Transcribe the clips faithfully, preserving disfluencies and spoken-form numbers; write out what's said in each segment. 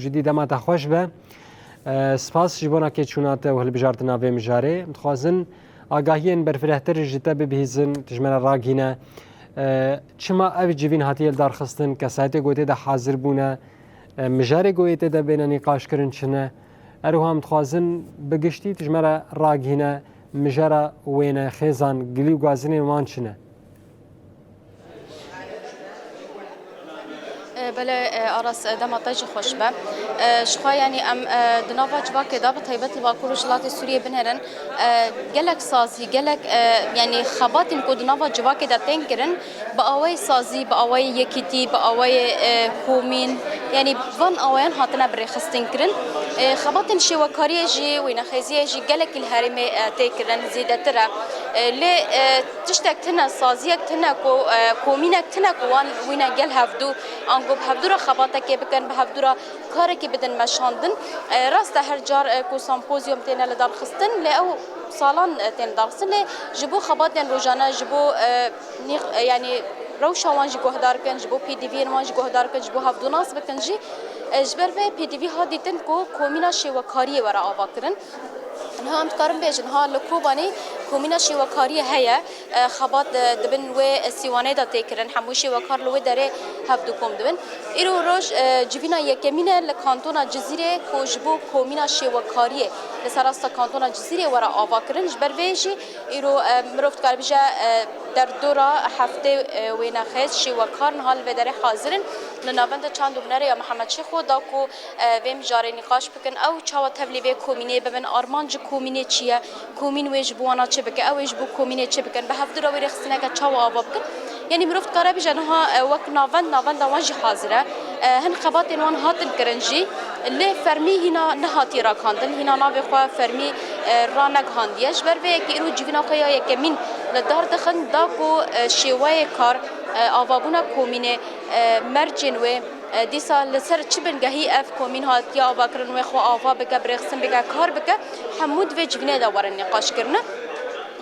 Jidî dema te xweş be. E, spas ji bona kêçûna te û hilbijartina vê mijarê. Dixwazin agahiyên berfirehtir ji te bibihîzin, tu ji me re ragihîne. E, çima ev civîn hatiye lidarxistin, kesayetê ku tê de hazir bûne, e, mijarê ku yê tê de bêne nîqaşkirin çi ne? Her wiha em dixwazin bi giştî tu ji me re ragihîne, mijara wêne, xêzan, gilî û gazinên wan çi ne? E, belê, e, Aras, e, dema te jî xweş be. E, ji xwe, yanî, em, e, di nava civakê de, bi taybet li Bakur û Rojhilatê Sûriyê binêrin, e, gelek sazî, gelek, e, yanî, xebatên ku di nava civakê de tên kirin, bi awayê sazî, bi awayê yekîtî, bi awayê, e, komîn, yanî, van awayan hatine birêxistin kirin. E, xebatên şêwekariyê jî, wênexêziyê jî gelekî li herêmê, e, tê kirin, zêdetir e. E, lê, e, tiştek tune, saziyek tune ku, e, komînek tune ku wan wîne gel hevdû, ango bi hevdû re xebatekê bikin, bi hevdû re karekê bidin meşandin. E, rast e, her car, e, ku sempozyum têne lidarxistin, lê ew salan, e, tên lidarxistin, lê ji bo xebatên rojane, ji bo, e, nîx-, e, yanî rewşa wan jî guhdar kin, ji bo pêdiviyên wan jî guhdar kin, ji bo hevdû nas bikin jî, e, ji ber vê pêdivî hat dîtin ku komîna şêwekariyê were avakirin. Niha em dikarin bêjin, ha li Kobanê komîna şêwekariyê heye, e, xebat, e, di bin wê sîwanê de tê kirin, hemû şêwekar li wê derê hevdû kom dibin. Îro roj, e, civîna yekemîn e li kantona Cizîrê ku ji bo komîna şêwekariyê li ser rasta kantona Cizîrê were avakirin. Ji ber vê jî îro, e, mirov dikare bije, e, derdora heftê, e, wênexêz şêwekar niha li vê derê hazir in. Li navenda çand û hunerê ya Mihemed Şêxo da ku, e, vê mijarê nîqaş bikin. Ew çawa tevlî vê komînê bibin? Armanc ji komînê çi ye? Komîn wê ji bo wana çi bike? Ew ê ji bo komînê çi bikin? Bi hevdû re wê rêxistineke çawa ava bikin? Yanî mirov dikare bije niha, e, wek navend, navenda wan jî hazir e. E, hin xebatên wan hatin kirin jî. Lê fermî hîna nehatiye rakandin, hîna navê xwe fermî, e, ranegihandiye. Ji ber vê yekê îro civîna xwe ya yekemîn li dar dixin, da ku, e, şêweyê kar, e, avabûna komînê, e, mercên wê, e, dîsa li ser çi bingehî ev komîn hatiye avakirin, wê xwe ava bike, birêxistin bike, kar bike, hemû di vê civînê de werin nîqaşkirine.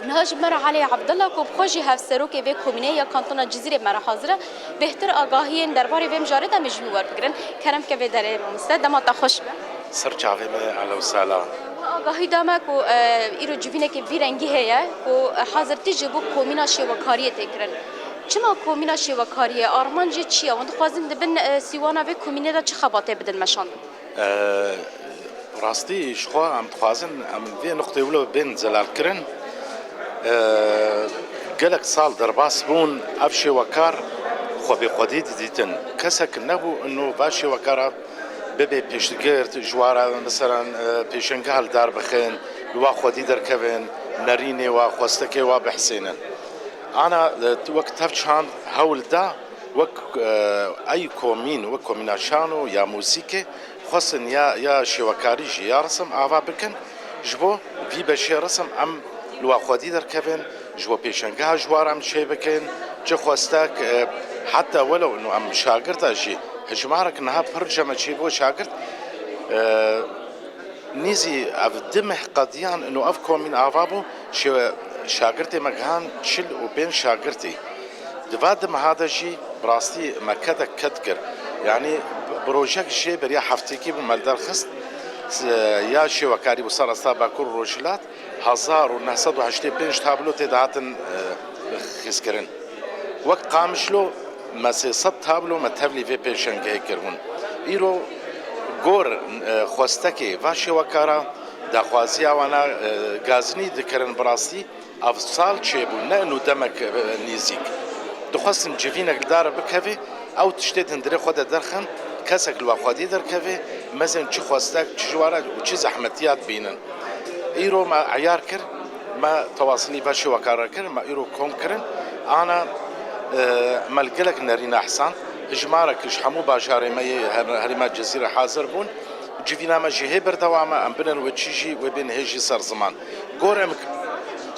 Niha ji me re Elî Evdila ku bi xwe jî hevserokê vê komînê ya kantona Cizîrê me re hazir e, bêhtir agahiyên derbarê vê mijarê de em ê ji wî werbigirin. Kerem ke vê derê mamoste, dema te xweş be. Ser çavê me, ehla û sehla. Agahî da me ku, e, îro civînekê vî rengî heye ku, e, hazirtî ji bo komîna şêwekariyê tê kirin. Çima komîna şêwekariyê? Armancê çi ye? Hûn dixwazin di bin, e, sîwana vê komînê de çi xebatê bidin meşandin? E, rastî ji xwe em dixwazin em vê nuqtê wilo bên zelalkirin. E, gelek sal derbas bûn, ev şêwekar xwe bêxwedî didîtin. Kesek nebû ino va şêwekara bibê piştgirt, ji wa re, meselen, e, pêşengeh li dar bixin, li wa xwedî derkevin, nerînê wa, xwestekê wa bihsênin. Ana, e, wek tev çand hewl da, wek, e, ey komîn, wek komîna şano ya muzîkê, xwestin ya, ya şêwekarî jî ya risim ava bikin, ji bo vî beşê risim em li wa xwedî derkevin, ji bo pêşengeha ji wa re em çê bikin, çi xwestek, e, heta welew ino em şagirta jî hejmarek niha pir cem e çêbû şagirt, e, nîzî ev du meh qediyan ino ev komîn ava bû, şê-, şagirtê me gihan çil û pênc şagirtî. Di va du meha de jî bi rastî me kedek ked kir. Yanî bi rojek jê beriya heftekî bû me li derxist, e, ya şêwekarî bû ser asta Bakur û Rojhilat, hezar û neh sed û heştê pênc tablo tê de hatin, e, xîzkirin. Wek Qamişlo me sê sed tablo me tevlî vê pêşengehê kiribûn. Îro gor, e, xwestekê va şêwekara daxwaziya wana, e, gazinî dikirin bi rastî. Ev sal çêbû, ne ino demek, e, nêzîk. Dixwestin civînek li dar bikeve, ew tiştê di hundirê xwe de derxin, kesek li we xwedî derkeve, mezin çi xwestek, çi ji we re û çi zehmetiya dibînin. Îro me eyar kir, me tewasilî ve şêwekara kir, me îro kom kirin. Ana, e, me li gelek nerîna hesand, hejmarek ji hemû bajarê me yê her-, herêma Cizîrê hazir bûn. Civîna me jî hê berdewam e, em binin wê çî jî wê bên hê jî ser ziman. Gor em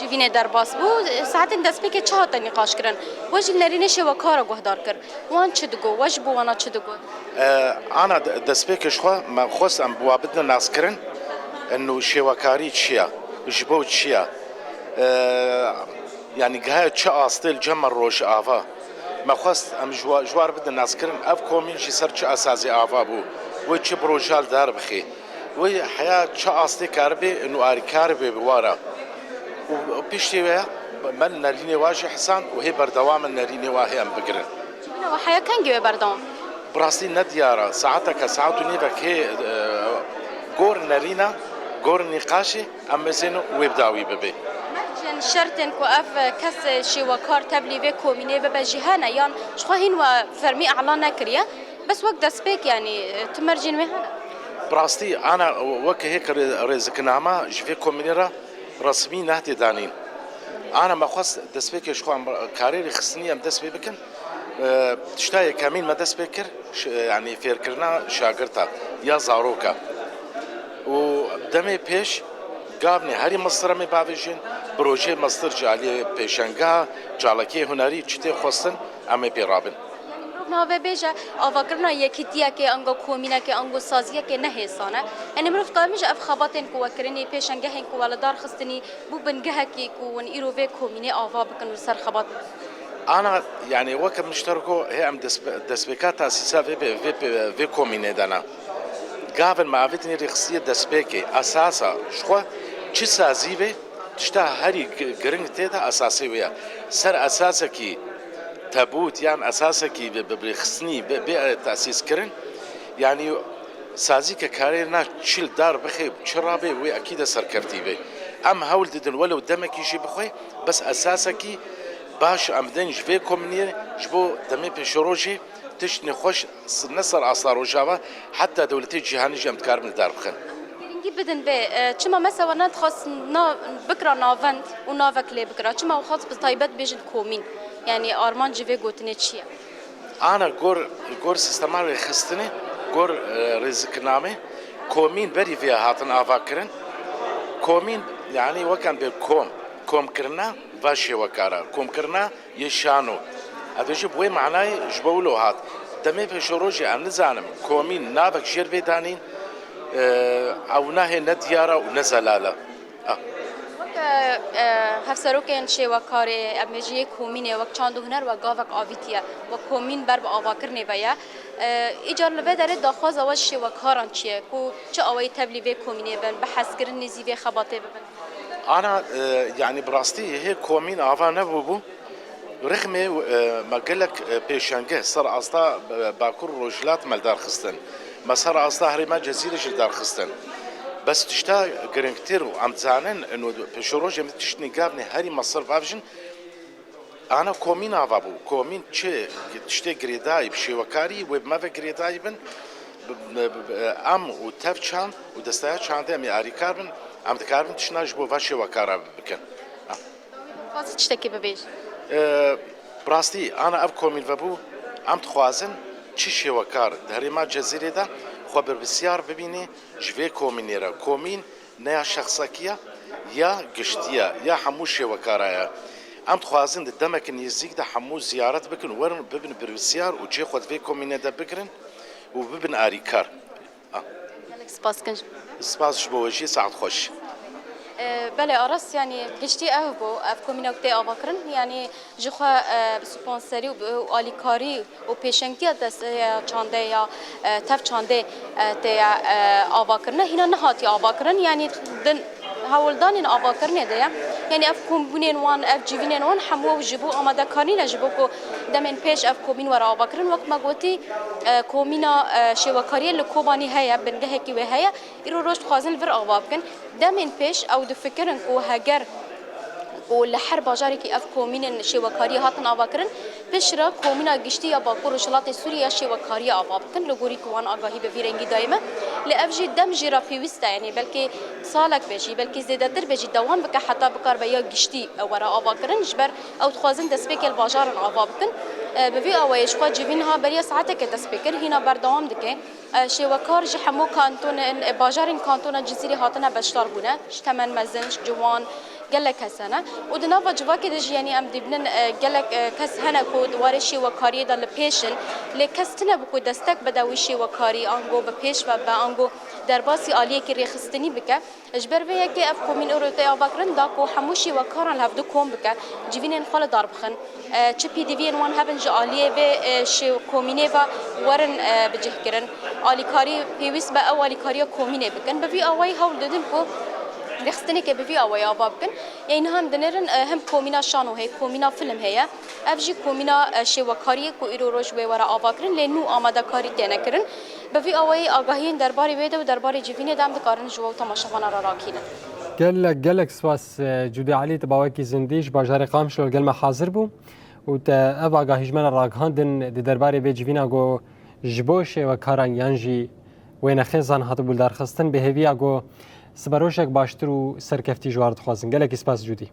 Civînê derbas bû. Saetên destpêkê çi hate nîqaşkirin? We jî li nerînê şêwekara guhdar kir. Wan çi digot? We ji bo wana çi digot? E, ana de-, destpêkê ji xwe me xwest em bi wa bidin naskirin. Eno şêwekarî çi ye? Ji bo çi ye? E, yanî gihaye çi astê li cem me Rojava? Me xwest em ji wa-, ji war bidin naskirin. Ev komîn jî ser çi esasê ava bû? Wê çi proje li dar bixê. Wê heya çi astê karibê û arîkar bê bi wara. Û piştî wê me nerînê wa jî hisan û hê berdewam in nerînê wa hê em bigirin. Çimîna we heya kengî wê berdewam? Bi rastî ne diyar e. Saeteke, saet û nîvek hê, e, gor nerîna, gor nîqaşê em mezên û wê bi dawî bibê. Mercên şertên ku ev kes şêwekar tevlî vê komînê bibe jî hene yan ji xwe hîn we fermî elan nekiriye? Bes wek destpêk, yanî, tu mercên wê hene? Bi rastî, ana weke hêk rê-, rêziknama ji vê komînê re resmî nehatê danîn. Ana me xwest destpêkê ji xwe em karê rêxistinî em dest pê bikin. E, tişta yekemîn me dest pê kir, ş-, yanî fêrkirina şagirta ya zaroka. Û demê pêş gavnê herî mestir em ê bavêjin, projeyê mestir ji aliyê pêşengeha, çalakiyê hunerî çi tê xwestin, em ê pê rabin. Yanî mirov niha vê bêje, avakirina yekîtiyekê, ango komînekê, ango saziyekê ne hêsan e. Yanî mirov dikare bêje ev xebatên ku we kirinî, pêşengehên ku we li dar xistinî, bû bingehekî ku hûn îro vê komînê ava bikin û ser xebat bikin. Ana, yanî weke min ji te re got, hê em dest-, destpêka tasîsa vê, vê, vê, vê komînê de ne. Gavin me avêtinê rêxistiye destpêkê, esasa, ji xwe çi sazî bê, tişta herî gi-, giring tê de esasê wê ye. Ser esasekî tebût yan esasekî bi, bi, bi rêxistinî bê, bê tesîs kirin, yanî sazî ke karê na çi li dar bixê, çi rabê, wê ekî de serkeftî bê. Em hewl didin welew demekî jî bixwe, bes esasekî baş em didin ji vê komînê ji bo demê pêşerojê tişt nexweş s-, ne ser asta Rojava, heta dewletê cîhanî jî em dikaribin li dar bixin. Girîngî bidin vê, e, çima mesela we nedixwast na-, bikira navend û navek lê bikira? Çima we xwest bi taybet bêjin komîn? Yanî armanc ji vê gotinê çi ye? Ana gor, gor sîstema rêxistinê, gor, e, rêziknamê, komîn berî vê hatin avakirin. Komîn, yanî weke em bê kom, komkirina va şêwekara, komkirina yê şano. Ev jî bi wê manayê ji bo wilo hat. Demê pêşerojê em nizanim, komîn navek jêr bê danîn, e, ew nahê ne diyar e û ne zelal e. Ah. Wek, e, hevserokên şêwekarê, em bêjî yê komînê, wek çand û huner, wek gavek avîtiye, wek komîn ber bi avakirinê ve ye. E, îcar li vê derê daxwaza we ji şêwekaran çi ye? Ku çi awayî tevlî vê komînê bin, bi hezkirin nêzî vê xebatê bibin? Ana, e, yanî bi rastî hê komîn ava nebûbû. Rixmê, e, me gelek, e, pêşengeh ser asta, e, Bakur Rojhilat me li dar xistin. Me ser asta herêma Cezîrê jî li dar xistin. Bes tişta giringtir û em dizanin, ino pêşerojê em tiştnî gavnê herî mesir bavjin, ana komîn ava bû. Komîn çi tiştê girêdayî bi şêwekarî wê bi me ve girêdayî bin, bi, bi, bi, em û tev çand û desteya çandê em ê arîkar bin, em dikaribin tiştna ji bo va şêwekara bikin. Dixwazî tiştekî bibêjî? E, bi rastî, ana ev komîn vebû, em dixwazin çi şêwekar di herêma Cezîrê de xwe berpirsiyar bibînî ji vê komînê re. Komîn ne ya şexsekî ye, ya giştî ye, ya hemû şêwekara ye. Em dixwazin di demeke nêzîk de hemû ziyaret bikin, werin bibin berpirsiyar û cihê xwe di vê komînê de bigirin û bibin arîkar. Ah. Gelek spas dikin ji bo te. Spas ji bo we jî, saet xweş. E, belê, Aras, yanî giştî ev bû, ev komîna ku tê avakirin, yanî ji xwe, e, bi sponserî û bi, û alîkarî û pêşengtiya desteya çandê ya, e, tev çandê, e, tê, e, avakirine, hîna nehatiye avakirin, yanî din hewldanên avakirinê de ye. Yanî ev kombûnên wan, ev civînên wan hemû ji bo amadekarî ne, ji bo ku demên pêş ev komîn were avakirin. Wek me gotî, e, komîna, e, şêwekariyê li Kobanî heye, bingehekî wê heye. Îro roj dixwazin li vir ava bikin. Demên pêş ew difikirin ku heger ku li her bajarekî ev komînên şêwekariyê hatin avakirin, piştre komîna giştî ya Bakur Rojhilatê Sûriyê ya şêwekariyê ava bikin, li gorî ku wan agahî bi vî rengî daye me. Lê ev jî dem jê re pêwîst e, yanî belkî salek be jî, belkî zêdetir be jî dewam bike heta bikaribe ya giştî were avakirin, ji ber ew dixwazin destpêkê li bajaran ava bikin. E, bi vî awayê ji xwe civîn ha beriya saeteke dest pê kir, hîna berdewam dike. E, şêwekar ji hemû kantonên, e, bajarên kantona Cizîrê hatine beşdar bûne, ji temen mezin, ji ciwan, Gelek kes hene û di nava civakê de jî, yanî em dibînin, e, gelek, e, kes hene ku di warê şêwekariyê de li pêş in, lê kes tune bû ku destek bide wî şêwekarî, ango bi pêş ve be, ango derbasî aliyekî rêxistinî bike. Ji ber vê yekê ev komîn îro tê avakirin da ku hemû şêwekaran li hevdu kom bike, civînên xwe li dar bixin. E, çi pêdiviyên wan hebin ji aliyê vê, e, şêw-, komînê ve werin, e, bicihkirin. Alîkarî pêwîst be ew alîkariya komînê bikin. Bi vî awayî hewl didin ku rêxistineke bi vî awayî ava bikin. Yê niha em dinêrin, e, him komîna şano heye, komîna film heye. Ev jî komîna, e, şêwekariyê ku îro roj wê were avakirin, lê nû amadekarî têne kirin. Bi vî awayî agahiyên derbarê wê de û derbarê civînê de em dikarin ji we û temaşevana re rakînin. Gelek, gelek spas, e, Cûdî Elî, tu bawekî zindî ji bajarê Qamişlo li gel me hazir bû û te ev agahî ji me re ragihandin di derbarê vê civîna ku ji bo şêwekaran yan jî wênexêzan hatibû lidarxistin, bi hêviya ku siberojek baştir û serkeftî ji wan re dixwazin. Gelekî spas Cûdî.